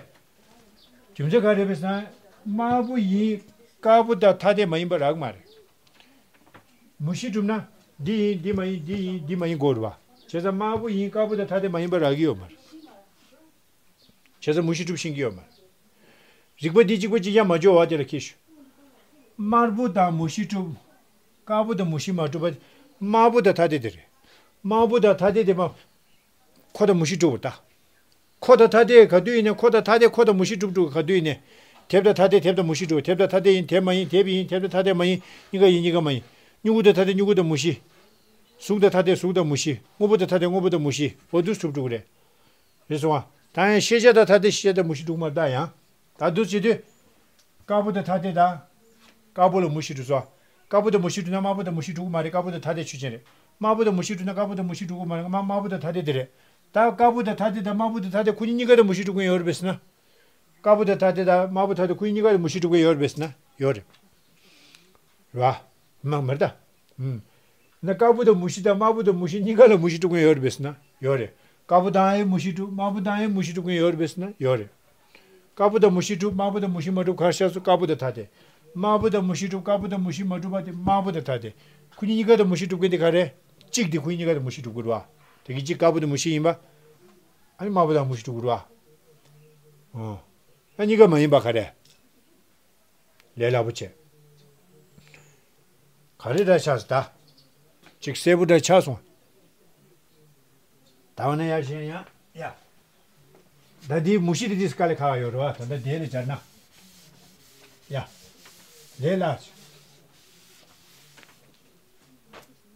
རྒྱུ་མཚན་ག་རེ་རེད་ཟེར་ན། དམར་པོ་ཡིན། དཀར་པོ་དང་ཐ་དད་མ་ཡིན་པ་རག་མ་རེད། མུ་བཞི་གྲུབ་ན། འདི་ཡིན། འདི་མ་ཡིན། འདི་ཡིན། འདི་མ་ཡིན་དགོས་རེད་བ། བྱས་ཙང་དམར་པོ་ཡིན། དཀར་པོ་དང་ཐ་དད་མ་ཡིན་པ་རག་གི་ཡོད་མ་རེད། བྱས་ཙང་མུ་བཞི་གྲུབ་ཤེས་ཀྱི་ཡོད་མ་རེད། རིགས་པ་འདི་གཅིག་པ་གཅིག་རྐྱང་མ་འཇོག་པ་དེ་ལ་ཁྱེད་ཞུ། དམར་པོ་དང་མུ་བཞི་གྲུབ། དཀར་པོ་དང་མུ་བཞི་མ་གྲུབ་པ། དམར་པོ་དང་ཐ་དད་དེ་རེད། དམར་པོ་དང་ཐ་དད་དེ་མ། ཁོ་དང་མུ་བཞི་གྲུབ་པ་ད། ཁོ་དང་ཐ་དད་ག་དུས་ཡིན་ནའི། ཁོ་དང་ཐ་དད་ཁོ་དང་མུ་བཞི་གྲུབ་གྲུབ་ག་དུས་ཡིན་ནའི། དེབ་དང་ཐ་དད་དེབ་དང་མུ་བཞི་གྲུབ། དེབ་དང་ཐ་དད་ཡིན། དེབ་མ་ཡིན། དེབ་ཡིན། དེབ་དང་ཐ་དད་མ་ཡིན། གཉིས་ཀ་ཡིན། གཉིས་ཀ་མ་ཡིན། སྨྱུ་གུ་དང་ཐ་དད་སྨྱུ་གུ་དང་མུ་བཞི། གཟུགས་དང་ཐ་དད་གཟུགས་དང་མུ་བཞི། དངོས་པོ་དང་ཐ་དད་དངོས་པོ་དང་མུ་བཞི། འོ་འདུག་གྲུབ་གྲུབ་རེད། རེད་སོང་ང་། ད་ཡང་ཤེས་བྱ་དང་ཐ་དད་ཤེས་བྱ་དང་མུ་བཞི་གྲུབ་མ་རེད་ད་ཡང་། ད་འདུག་བྱེད་དུས། དཀར་པོ་དང་ཐ་དད་དང་། དཀར་པོ་ལ་མུ་བཞི་གྲུབ་སོང་། དཀར་པོ་དང་མུ་བཞི་གྲུབ་ན་དམར་པོ་དང་མུ་བཞི་གྲུབ་ཀྱི་མ་རེད། དཀར་པོ་དང་ཐ་དད་ཆོས་ཅན་རེད། དམར་པོ་དང་མུ་བཞི་གྲུབ་ན་དཀར་པོ་དང་མུ་བཞི་གྲུབ་ཀྱི་མ་རེད། དམར་དམར་པོ་དང་ཐ་དད་དེ་རེད། ད་དཀར་པོ་དང་ཐ་དད་དང་དམར་པོ་དང་ཐ་དད་ཁོ་གཉིས་གཉིས་ཀ་དང་མུ་བཞི་གྲུབ་ཀྱི་ཡོད་རེད་པས་ཟེར་ན། དཀར་པོ་དང་ཐ་དད་དང་དམར་པོ་ཐ་དད་ཁོ་གཉིས་གཉིས་ཀ་དང་མུ་བཞི་གྲུབ་ཀྱི་ཡོད་རེད་པས་ཟེར་ན་ཡོད་རེད། རེད་བ། མ་མ་རེད་ད། ཨུམ། ན་དཀར་པོ་དང་མུ་བཞི་དང་དམར་པོ་དང་མུ་བཞི་གཉིས་ཀ་ལ་མུ་བཞི་གྲུབ་ཀྱི་ཡོད་རེད་པས་ཟེར་ན་ཡོད་རེད། དཀར་པོ་དང་ཡང་མུ་བཞི་གྲུབ། དམར་པོ་དང་ཡང་མུ་བཞི་གྲུབ་ཀྱི་ཡོད་རེད་པས་ཟེར་ན་ཡོད་རེད། དཀར་པོ་དང་མུ་བཞི་གྲུབ། དམར་པོ་དང་མུ་བཞི་མ་གྲུབ་ག་རེ་ཆགས་སོང་། དཀར་པོ་དང་ཐ་དད། དམར་པོ་དང་མུ་བཞི་གྲུབ། དཀར་པོ་དང་མུ་བཞི་མ་གྲུབ་པ་དེ་དམར་པོ་དང་ཐ་དད། ཁོ་གཉིས་གཉིས་ཀ་དང་མུ་བཞི་གྲུབ་ཀྱི་འདི་ག་རེ། གཅིག་འདི་ཁོ་གཉིས་ཀ་དང་མུ་བཞི་གྲུབ་ཀྱི་རེད་བ། དེ་གི་གཅིག་དཀར་པོ་དང་མུ་བཞི་ཡིན་པ། ཨ་ནི་དམར་པོ་དང་མུ་བཞི་གྲུབ་ཀྱི་རེད་བ། ཨོ། ཨ་གཉིས་ཀ་མ་ཡིན་པ་ག་རེ། ལས་སླ་པོ་བྱས། ག་རེ་འདྲ་ཆགས་སོང་ད། ཅིག་གསལ་པོ་འདྲ་ཆགས་སོང་། ད་འོ་ན་ཡར་བཞེངས་ཡ། ཡ། ད་འདིའི་མུ་བཞི་དེ་དུས་དཀའ་ལས་ཁག་ཡོད་རེད་བ། ད་ལྟ་དེ་ལས་སྦྱར་ན། ཡ། ལས་སླ།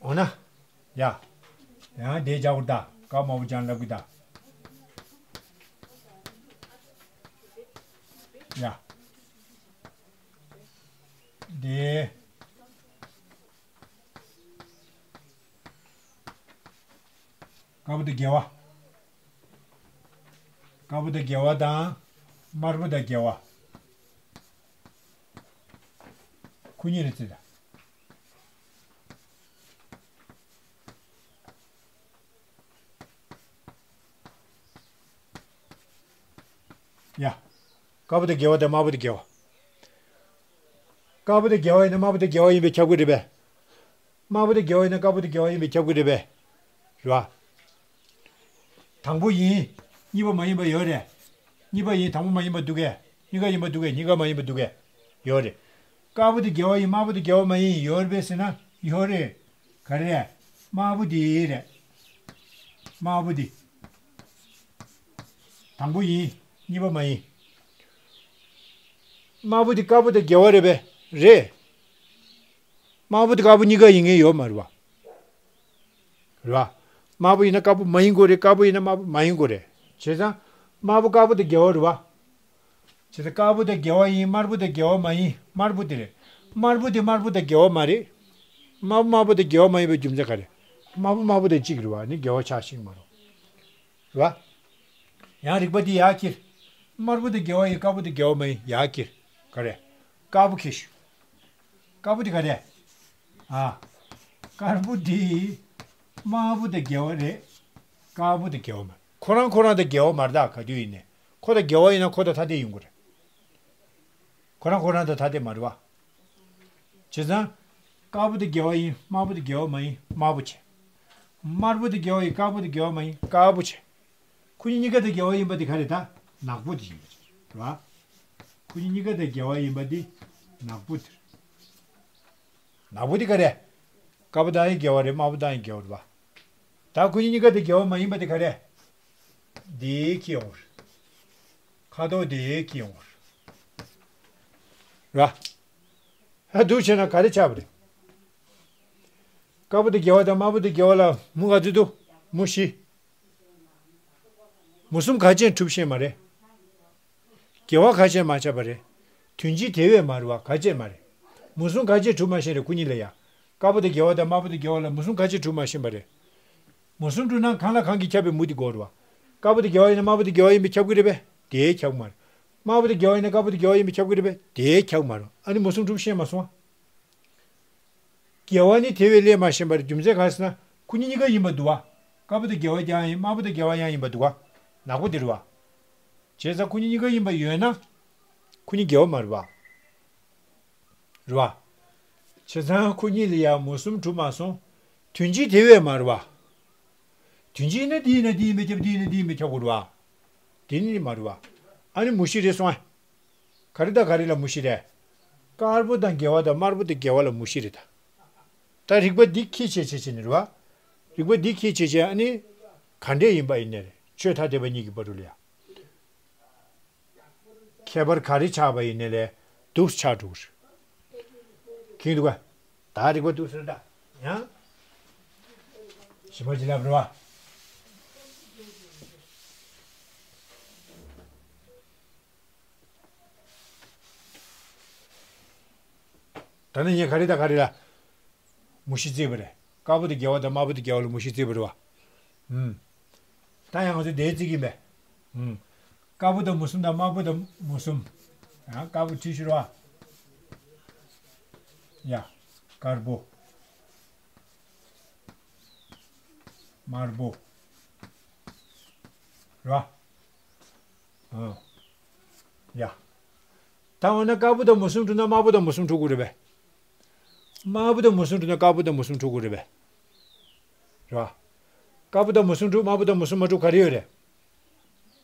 འོ་ན། ཡ། ཡང་དེ་སྦྱར་དགོས་ད། ཀ་དམར་པོ་སྦྱར་ལབ་གི་ད། ཡ། དེ། དཀར་པོ་དང་རྒྱལ་བ། དཀར་པོ་དང་རྒྱལ་བ་དང་། དམར་པོ་དང་རྒྱལ་བ། ཁོ་གཉིས་རེད་ཟེར་ད། ཡ། དཀར་པོ་དང་རྒྱལ་བ་དང་དམར་པོ་དང་རྒྱལ་བ། དཀར་པོ་དང་རྒྱལ་བ་ཡིན་ན་དམར་པོ་དང་རྒྱལ་བ་ཡིན་པས་ཁྱབ་ཀྱི་རེད་པས། དམར་པོ་དང་རྒྱལ་བ་ཡིན་ན་དཀར་པོ་དང་རྒྱལ་བ་ཡིན་པས་ཁྱབ་ཀྱི་རེད་པས། རེད་བ། དང་པོ་ཡིན། གཉིས་པ་མ་ཡིན་པ་ཡོད་རེད། གཉིས་པ་ཡིན། དང་པོ་མ་ཡིན་པ་འདུག་གས། གཉིས་ཀ་ཡིན་པ་འདུག་གས། གཉིས་ཀ་མ་ཡིན་པ་འདུག་གས། ཡོད་རེད། དཀར་པོ་དེ་རྒྱལ་བ་ཡིན། དམར་པོ་དེ་རྒྱལ་བ་མ་ཡིན། ཡོད་རེད་པས་ཟེར་ན་ཡོད་རེད། ག་རེ་རེད། དམར་པོ་དེ་རེད། དམར་པོ་དེ། དང་པོ་ཡིན། གཉིས་པ་མ་ཡིན། དམར་པོ་དེ་དཀར་པོ་དེ་རྒྱལ་བ་རེད་པས། རེད། དམར་པོ་དེ་དཀར་པོ་གཉིས་ཀ་ཡིན་མཁན་ཡོད་མ་རེད་བ། རེད་བ། དམར་པོ་ཡིན་ན་དཀར་པོ་མ་ཡིན་དགོས་རེད། དཀར་པོ་ཡིན་ན་དམར་པོ་མ་ཡིན་དགོས་རེད། བྱས་ཙང་། དམར་པོ་དཀར་པོ་དེ་རྒྱལ་བ་རེད་བ། བྱས་ཙང་དཀར་པོ་དེ་རྒྱལ་བ་ཡིན། དམར་པོ་དེ་རྒྱལ་བ་མ་ཡིན། དམར་པོ་དེ་རེད། དམར་པོ་དེ་དམར་པོ་དེ་རྒྱལ་བ་མ་རེད། དམར་པོ་དམར་པོ་དེ་རྒྱལ་བ་མ་ཡིན་པའི་རྒྱུ་མཚན་ག་རེ། དམར་པོ་དམར་པོ་དེ་གཅིག་རེད་བ། ནི་རྒྱལ་བ་ཆགས་ཤིག་མ་རེད། རེད་བ། ཡང་རིགས་པ་འདི་ཡར་ཁྱེར། དམར་པོ་དེ་རྒྱལ་བ་ཡིན། དཀར་པོ་དེ་རྒྱལ་བ་མ་ཡིན། ཡར་ཁྱེར། ག་རེ། དཀར་པོ་ཁྱེར་ཤོག་དཀར་པོ་དེ་ག་རེ། ཨ། དཀར་པོ་དེ། དམར་པོ་དེ་རྒྱལ་བ་རེད། དཀར་པོ་དེ་རྒྱལ་བ་མ་རེད། ཁོ་རང་ཁོ་རང་དེ་རྒྱལ་བ་མ་རེད་ད། ག་དུས་ཡིན་ནའི། ཁོ་དང་རྒྱལ་བ་ཡིན་ན་ཁོ་དང་ཐ་དད་ཡིན་དགོས་རེད། ཁོ་རང་ཁོ་རང་དང་ཐ་དད་མ་རེད་བ། བྱས་ཙང་། དཀར་པོ་དེ་དགེ་བ་ཡིན། དམར་པོ་དེ་དགེ་བ་མ་ཡིན། དམར་པོ་བྱས། དམར་པོ་དེ་དགེ་བ་ཡིན། དཀར་པོ་དེ་དགེ་བ་མ་ཡིན། དཀར་པོ་བྱས། ཁོ་གཉིས་གཉིས་ཀ་དེ་དགེ་བ་ཡིན་པ་དེ་ག་རེད། ད་ནག་པོ་དེ་ཡིན་པ་རེད་བ། ཁོ་གཉིས་གཉིས་ཀ་དེ་དགེ་བ་ཡིན་པ་དེ་ནག་པོ་དེ་རེད། ནག་པོ་དེ་ག་རེད། དཀར་པོ་དང་ཡང་དགེ་བ་རེད། དམར་པོ་དང་ཡང་དགེ་བ་རེད་བ། ད་ཁོ་གཉིས་གཉིས་ཀ་དེ་དགེ་བ་མ་ཡིན་པ་དེ་ག་རེད། དེ་ཁྱེར་ཡོང་བ་རེད། ཁ་དོག་དེ་ཁྱེར་ཡོང་བ་རེད། ར། ཧ་འདུག་བྱས་ན་ག་རེ་ཆགས་པ་རེད། དཀར་པོ་དེ་དགེ་བ་དང་དམར་པོ་དེ་དགེ་བ་ལ་མུ་ག་ཚོད་འདུག་མུ་བཞི། མུ་གསུམ་ག་ཅན་གྲུབ་ཤེས་མ་རེད། དགེ་བ་ག་ཅན་མ་ཆགས་པ་རེད། དོན་སྤྱི་དེ་བས་མ་རེད་བ། ག་ཅན་མ་རེད། མུ་གསུམ་ག་ཅན་གྲུབ་མ་ཤེས་རེད། ཁོ་གཉིས་ལ་ཡ། དཀར་པོ་དེ་དགེ་བ་དང་དམར་པོ་དེ་དགེ་བ་ལ་མུ་གསུམ་ག་ཅན་གྲུབ་མ་ཤེས་པ་རེད། མུ་གསུམ་གྲུབ་ན་གང་ལ་གང་གིས་ཁྱབ་པའི་མུ་དེ་དགོས་རེད་བ། དཀར་པོ་དེ་དགེ་བ་ཡིན་ན་དམར་པོ་དེ་དགེ་བ་ཡིན་པས་ཁྱབ་ཀྱི་རེད་པས། དེས་ཁྱབ་མ་རེད། དམར་པོ་དེ་དགེ་བ་ཡིན་ན་དཀར་པོ་དེ་དགེ་བ་ཡིན་པས་ཁྱབ་ཀྱི་རེད་པས། དེས་ཁྱབ་མ་རེད། ཨ་ནི་མུ་གསུམ་གྲུབ་ཤེས་མ་སོང་ཨ། དགེ་བ་ནི་དེ་བས་ལས་མ་ཤེས་པར། རྒྱུ་མཚན་གང་ཟེར་ན་ཁོ་གཉིས་གཉིས་ཀ་ཡིན་པ་འདུག་བ། དཀར་པོ་དེ་དགེ་བ་ཀྱང་ཡིན། དམར་པོ་དེ་དགེ་བ་ཡང་ཡིན་པ་འདུག་བ། ནག་པོ་དེ་རེད་བ། བྱས་ཙང་ཁོ་གཉིས་གཉིས་ཀ་ཡིན་པ་ཡོད་ན་ཁོ་གཉིས་དགེ་བ་མ་རེད་བ། རེད་བ། བྱས་ཙང་ཁོ་གཉིས་ལ་ཡང་མུ་གསུམ་གྲུབ་མ་སོང་། དོན་སྤྱི་དེ་བས་མ་རེད་བ། དོན་སྤྱི་ཡིན་ན་འདི་ཡིན་ན་ཁྱབ། འདི་ཡིན་ན་འདི་ཡིན་ན་ཁྱབ་དགོས་རེད་བ། དེ་ནི་མ་རེད་བ། ཨ་ནི་མུ་བཞི་རེད་སོང་ཨ། ག་རེ་དང་ག་རེ་ལ་མུ་བཞི་རེད། དཀར་པོ་དང་དགེ་བ་དང་དམར་པོ་དང་དགེ་བ་ལ་མུ་བཞི་རེད་ད། ད་རིགས་པ་འདི་ཁྱད་ཕྱེ་བྱེད་བྱེད་ནི་རེད་བ། རིགས་པ་འདི་ཁྱད་ཕྱེ་བྱེད་ཨ་ནི། ག་འདྲས་ཡིན་པ་ཡིན་ནའི་རེད། ཆོས་ཐ་དད་པ་གཉིས་ཀྱི་བར་དུ་ལ་ཡ། ཁྱད་པར་ག་རེ་ཆགས་པ་ཡིན་ནའི་ལས་འདུག་ཆགས་འགྲོ་གི་རེད། མཁྱེན་འདུག་ག་ད་རིགས་པ་འདུག་ཟེར་ད། ཡང་། ཞིབ་པ་ཅིག་ལབ་རེད་བ། ད་ནི་ངས་ག་རེ་དང་ག་རེ་ལ། མུ་བཞི་བརྩིས་པ་རེད། དཀར་པོ་དེ་དགེ་བ་དང་དམར་པོ་དེ་དགེ་བ་ལ་མུ་བཞི་བརྩིས་པ་རེད་བ། ཨུམ། ད་ཡང་ང་ཚོ་དེ་བརྩི་གི་མེད། ཨུམ། དཀར་པོ་དང་མུ་གསུམ་དང་དམར་པོ་དང་མུ་གསུམ། ཡང་དཀར་པོ་བྲིས་ཤོག་ར། ཡ། དཀར་པོ། དམར་པོ། ར། ཨ། ཡ། ད་འོ་ན་དཀར་པོ་དང་མུ་གསུམ་གྲུབ་ན་དམར་པོ་དང་མུ་གསུམ་གྲུབ་དགོས་རེད་པས། དམར་པོ་དང་མུ་གསུམ་གྲུབ་ན་དཀར་པོ་དང་མུ་གསུམ་གྲུབ་དགོས་རེད་པས། རེད་བ། དཀར་པོ་དང་མུ་གསུམ་གྲུབ། དམར་པོ་དང་མུ་གསུམ་མ་གྲུབ་ག་རེ་ཡོད་རེད།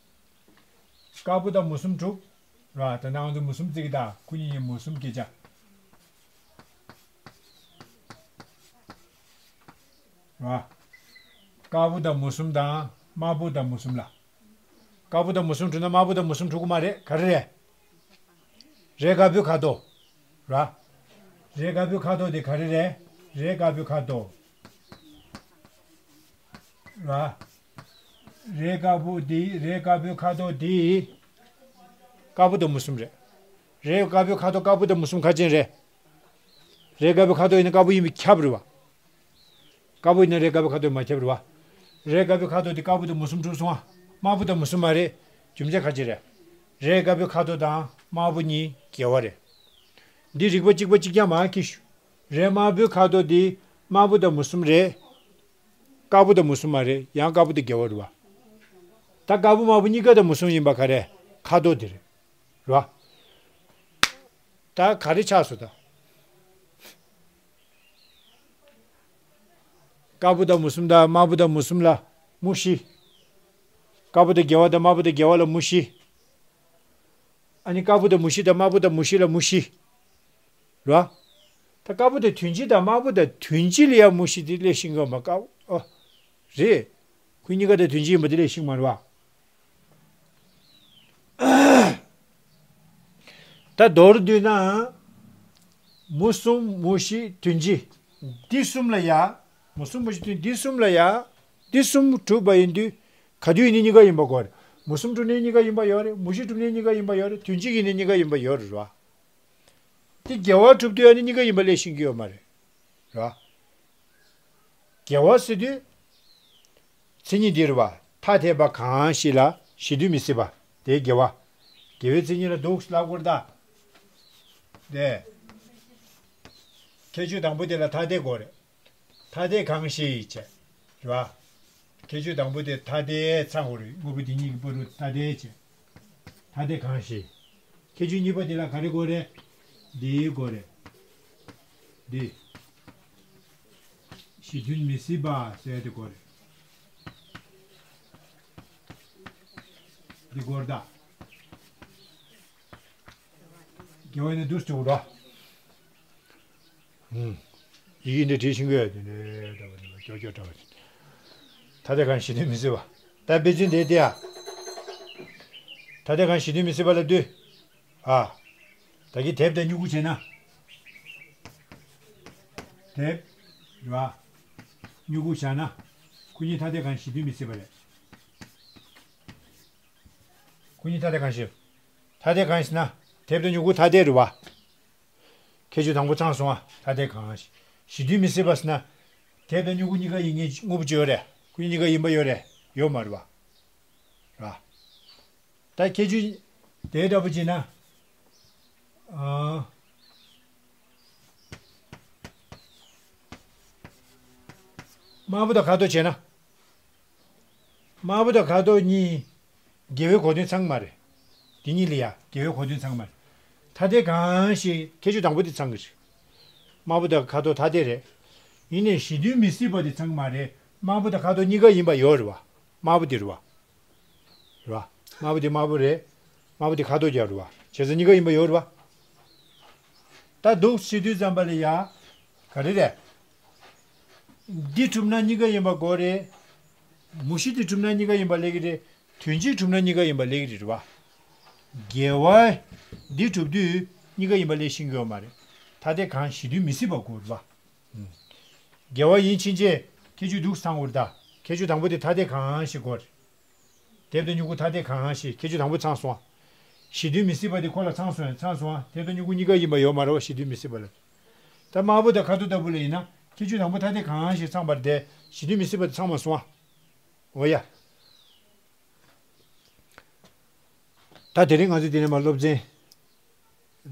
དཀར་པོ་དང་མུ་གསུམ་གྲུབ། རེད་བ། ད་ནང་དུ་མུ་གསུམ་བརྩི་གི་ད། ཁོ་གཉིས་ཀྱི་མུ་གསུམ་སྐད་ཆ། རེད་བ། དཀར་པོ་དང་མུ་གསུམ་དང་དམར་པོ་དང་མུ་གསུམ་ལ། དཀར་པོ་དང་མུ་གསུམ་གྲུབ་ན་དམར་པོ་དང་མུ་གསུམ་གྲུབ་ཀྱི་མ་རེད། ག་རེ་རེད། རས་དཀར་པོའི་ཁ་དོག་ར། རས་དཀར་པོའི་ཁ་དོག་དེ་ག་རེ་རེད། རས་དཀར་པོའི་ཁ་དོག་ར། རས་དཀར་པོ་དེ། རས་དཀར་པོའི་ཁ་དོག་དེ། དཀར་པོ་དང་མུ་གསུམ་རེད། རས་དཀར་པོའི་ཁ་དོག་དཀར་པོ་དང་མུ་གསུམ་ག་ཅན་རེད། རས་དཀར་པོའི་ཁ་དོག་ཡིན་ན་དཀར་པོ་ཡིན་པས་ཁྱབ་རེད་བ། དཀར་པོ་ཡིན་ན་རས་དཀར་པོའི་ཁ་དོག་མ་ཁྱབ་རེད་བ། རས་དཀར་པོའི་ཁ་དོག་དེ་དཀར་པོ་དང་མུ་གསུམ་གྲུབ་སོང་ང་། དམར་པོ་དང་མུ་གསུམ་མ་རེད། རྒྱུ་མཚན་ག་ཅི་རེད། རས་དཀར་པོའི་ཁ་དོག་དང་དམར་པོ་གཉིས་དགེ་བ་རེད། འདི་རིགས་པ་གཅིག་པ་གཅིག་རྐྱང་མ་ཁྱེར་ཤོག་རས་དམར་པོའི་ཁ་དོག་འདི་དམར་པོ་དང་མུ་གསུམ་རེད། དཀར་པོ་དང་མུ་གསུམ་མ་རེད། ཡང་དཀར་པོ་དེ་དགེ་བ་རེད་བ། ད་དཀར་པོ་དམར་པོ་གཉིས་ཀ་དང་མུ་གསུམ་ཡིན་པ་ག་རེ། ཁ་དོག་དེ་རེད། རེད་བ། ད་ག་རེ་ཆགས་སོང་ད། དཀར་པོ་དང་མུ་གསུམ་དང་དམར་པོ་དང་མུ་གསུམ་ལ་མུ་བཞི། དཀར་པོ་དང་དགེ་བ་དང་དམར་པོ་དང་དགེ་བ་ལ་མུ་བཞི། ཨ་ནི་དཀར་པོ་དང་མུ་བཞི་དང་དམར་པོ་དང་མུ་བཞི་ལ་མུ་བཞི། རེད་བ། ད་དཀར་པོ་དེ་དོན་སྤྱི་དང་དམར་པོ་དང་དོན་སྤྱི་ལ་ཡང་མུ་བཞི་དེ་སླེབས་ཤེས་ཀྱི་ཡོད་མ། དཀར་པོ། ཨོ། རེད། ཁོ་གཉིས་ཀ་དེ་དོན་སྤྱི་ཡིན་པ་དེ་སླེབས་ཤེས་ཀྱི་མ་རེད་བ། ད་མདོར་བསྡུས་ན། མུ་གསུམ་མུ་བཞི་དོན་སྤྱི། འདི་གསུམ་ལ་ཡ། མུ་གསུམ་མུ་བཞི་དོན། འདི་གསུམ་ལ་ཡ། འདི་གསུམ་གྲུབ་པ་ཡིན་དུས། ག་དུས་ཡིན་ནའི་གཉིས་ཀ་ཡིན་པ་དགོས་རེད། མུ་གསུམ་གྲུབ་ནའི་གཉིས་ཀ་ཡིན་པ་ཡོད་རེད། མུ་བཞི་གྲུབ་ནའི་གཉིས་ཀ་ཡིན་པ་ཡོད་རེད། དོན་སྤྱི་ཡིན་ནའི་གཉིས་ཀ་ཡིན་པ་ཡོད་རེད་བ། དེ་དགེ་བ་གྲུབ་དུས་ཨ་ནི་གཉིས་ཀ་ཡིན་པ་སླེབས་ཤེས་ཀྱི་ཡོད་མ་རེད། རེད་བ། དགེ་བ་ཟེར་དུས། མཚན་ཉིད་འདི་རེད་བ། ཐ་དད་པ་གང་ཞིག་ལ་གཞི་དུས་མི་སྲིད་པ། དེའི་དགེ་བ། དགེ་བའི་མཚན་ཉིད་ལ་འདུག་ལབ་དགོས་རེད་ད། དེ། ཁྱད་ཆོས་དང་པོ་དེ་ལ་ཐ་དད་དགོས་རེད། ཐ་དད་གང་ཞིག་བྱས། རེད་བ། ཁྱད་ཆོས་དང་པོ་དེ་ཐ་དད་ཚང་དགོས་རེད། དངོས་པོ་དེ་གཉིས་ཀྱི་བར་དུ་ཐ་དད་བྱས། ཐ་དད་གང་ཞིག་ཁྱད་ཆོས་གཉིས་པ་དེ་ལ་ག་རེ་དགོས་རེད། འདི་དགོས་རེད། འདི། གཞི་མཐུན་མི་སྲིད་པ་ཟེར་དེ་སྐོར་རེད། འདི་སྐོར་ད། དགེ་བའི་ནི་འདུས་བྱུང་རོ། ཡིག་འདི་བྲིས་ཤིང་གོ་ཡ་དེ་འདྲའི་འདྲ་བ་འདྲ་བ་ཀྱོག་ཀྱོག་འདྲ་བ། ད་ལྟའི་གང་གཞི་མཐུན་མི་སྲིད་པ། ད་དཔེ་ཚུལ་འདི་དེ་ཡ། ད་ལྟའི་གང་གཞི་མཐུན་མི་སྲིད་པ་ལ་འདུས། ཨ། ད་གི་དེབ་དེ་སྨྱུ་གུ་བྱས་ན། དེབ། རེད་བ། སྨྱུ་གུ་བཞག་ན། ཁོ་གཉིས་ཐ་དད་གང་གཞི་མཐུན་མི་སྲིད་པ་རེད། ཁོ་གཉིས་ཐ་དད་གང་ཞིག་ཐ་དད་གང་ཞིག་ན། དེབ་དང་སྨྱུ་གུ་ཐ་དད་རེད་བ། ཁྱད་ཆོས་དང་པོ་ཚང་སོང་ཨ། ཐ་དད་གང་ཞིག་གཞི་མཐུན་མི་སྲིད་པ་ཟེར་ན། དེབ་དང་སྨྱུ་གུ་གཉིས་ཀ་ཡིན་ངེས་དངོས་པོ་ཅིག་ཡོད་རེད། ཁོ་གཉིས་ཀ་ཡིན་པ་ཡོད་རེད། ཡོད་མ་རེད་བ། ར། ད་ཁྱད་ཆོས་དེ་འདྲ་པོ་བྱས་ན། ཨ། དམར་པོ་དང་ཁ་དོག་བྱས་ན། དམར་པོ་དང་ཁ་དོག་གཉིས། དགེ་བའི་གོ་དོན་ཚང་མ་རེད། དེ་གཉིས་ལ་ཡ་དགེ་བའི་གོ་དོན་ཚང་མ་རེད། ཐ་དད་གང་ཞིག་ཁྱད་ཆོས་དང་པོ་དེ་ཚང་གི་རེད། དམར་པོ་དང་ཁ་དོག་ཐ་དད་རེད། ཡིན་ནའི་གཞི་མཐུན་མི་སྲིད་པ་དེ་ཚང་མ་རེད། དམར་པོ་དང་ཁ་དོག་གཉིས་ཀ་ཡིན་པ་ཡོད་རེད་བ། དམར་པོ་དེ་རེད་བ། རེད་བ། དམར་པོ་དེ་དམར་པོ་རེད། དམར་པོ་དེ་ཁ་དོག་རྒྱག་རེད་བ། བྱས་ཙང་གཉིས་ཀ་ཡིན་པ་ཡོད་རེད་བ། ད་འདུག་བྱེད་དུས་ཙམ་པ་ལ་ཡ། ག་རེ་རེད། འདི་གྲུབ་ན་གཉིས་ཀ་ཡིན་པ་དགོས་རེད། མུ་བཞི་འདི་གྲུབ་ན་གཉིས་ཀ་ཡིན་པ་ལས་ཀྱི་རེད། དོན་སྤྱི་གྲུབ་ན་གཉིས་ཀ་ཡིན་པ་ལས་ཀྱི་རེད་བ། དགེ་བ་འདི་གྲུབ་དུས་གཉིས་ཀ་ཡིན་པ་ལས་ཤེས་ཀྱི་ཡོད་མ་རེད། ཐ་དད་གང་གཞི་མཐུན་མི་སྲིད་པ་དགོས་རེད་བ། དགེ་བ་ཡིན་ཕྱིན་ཆད་ཁྱད་ཆོས་འདུག་ཚང་བར་ད། ཁྱད་ཆོས་དང་པོ་དེ་ཐ་དད་གང་ཞིག་དགོས་རེད། དེབ་དང་སྨྱུ་གུ་ཐ་དད་གང་ཞིག་ཁྱད་ཆོས་དང་པོ་ཚང་སོང་ཨ། གཞི་མཐུན་མི་སྲིད་པ་དེ་ཁོ་ལ་ཚང་སོང་ཡ་ཚང་སོང་ཨ། དེབ་དང་སྨྱུ་གུ་གཉིས་ཀ་ཡིན་པ་ཡོད་མ་རེད་བ། གཞི་མཐུན་མི་སྲིད་པ་ལ། ད་དམར་པོ་དང་ཁ་དོག་ལྟ་བུ་ལ་ཡིན་ན་ཁྱད་ཆོས་དང་པོ་ཐ་དད་གང་ཞིག་ཚང་བར་དེ་གཞི་མཐུན་མི་སྲིད་པ་དེ་ཚང་མ་སོང་ཨ། འོ་ཡ། ད་དེ་རིང་ང་ཚོས་དེ་ནས་མ་སློབ་ཚན།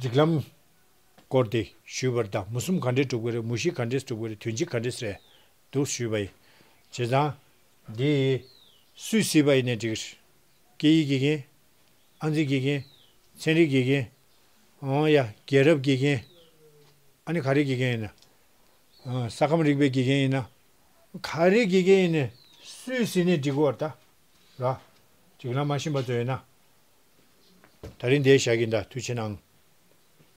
རིགས་ལམ་སྐོར་དེ་ཞུས་པར་ད་མུ་གསུམ་ག་འདྲས་གྲུབ་ཀྱི་རེད། མུ་བཞི་ག་འདྲས་གྲུབ་ཀྱི་རེད། དོན་སྤྱི་ག་འདྲས་རེད། འདུག་ཞུས་པ་ཡིན། བྱས་ཙང་། འདི། སུས་གཟིགས་པ་ཡིན་ནའི་འགྲིག་གི་རེད། སྐད་ཡིག་དགེ་རྒན། ཨང་རྩིས་དགེ་རྒན། ཚན་རིག་དགེ་རྒན། འོང་ཡ་རྒྱལ་རབས་དགེ་རྒན། ཨ་ནི་ག་རེ་དགེ་རྒན་ཡིན་ན། ཨ། ས་ཁམས་རིག་པའི་དགེ་རྒན་ཡིན་ན། ག་རེ་དགེ་རྒན་ཡིན་ནའི་སུས་གཟིགས་ནའི་འགྲིག་གི་རེད་ད། ར། རིགས་ལམ་མ་ཤེས་པ་ཚོ་ཡོད་ན། ད་རིང་འདིར་བཞག་གི་ཡིན་ད། ཐུགས་རྗེ་གནང་།